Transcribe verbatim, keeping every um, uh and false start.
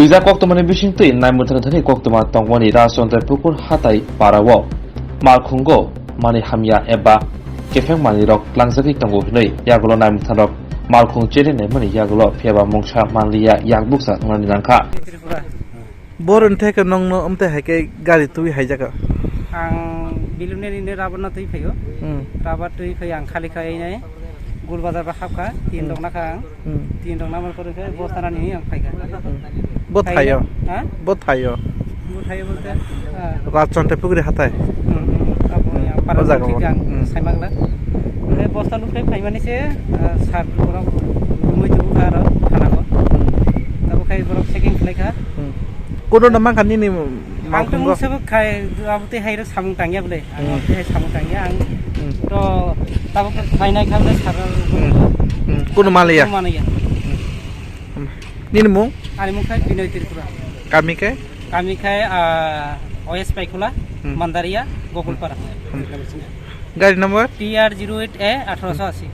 Puila koktwmani bisingtwi naimwthangni thani koktwma tongmani Rajchandra Pukur hatai parao malkhungo manwi hamya eba kepheng manwirok tlangjagwi tongo hwnwi yagulo naimwthangrok malkhung cherwi naimani yagulo phiyaba mungsa manliya yakbuksa wngnani nangkha. Bor wngthai khe nongno amtwi hai khe gari twi hai jaga. Ang Biluneni ne rubber no twi phaio. Hmm. Rubber twi phai ang khali khai nai. Gul bazar ba hapkha, tin Hmm. rok nakha ang. Hmm. Tin rok namar kore khe bosta nani ang phaikha. Hmm. Bo Phaina- thaio. Ha? Bo thaio. Bo thaio bolte, ah. Rajchandra Pukri hatai. Hmm, hmm. Abo yang O para jaga pukri bo. Ang Hmm. saimagla. Hmm. Khe bosta lukhai phaimani se, ah, sar borok rumui tubu kha aro khana ko. Hmm. Tabo khai borok checking khlai kha. Hmm. Kono na mangkha nini Ang malkhungo? Tong sabo khai, abo tei hai rok samung tangya bole. Ang Hmm. tei hai samung tangya, ang Hmm. to tabuk khai nai kha bole sar Hmm. Hmm. Kuno maliya? Kuno maliya. Hmm. Nini mung? Ani mung khai Binoy Tripura. Kami khe? Kami khai, ah, O S Paikhola, Hmm. Mandaria, Gokulpara. Hmm. Gari number? T R zero eight A athroso asi.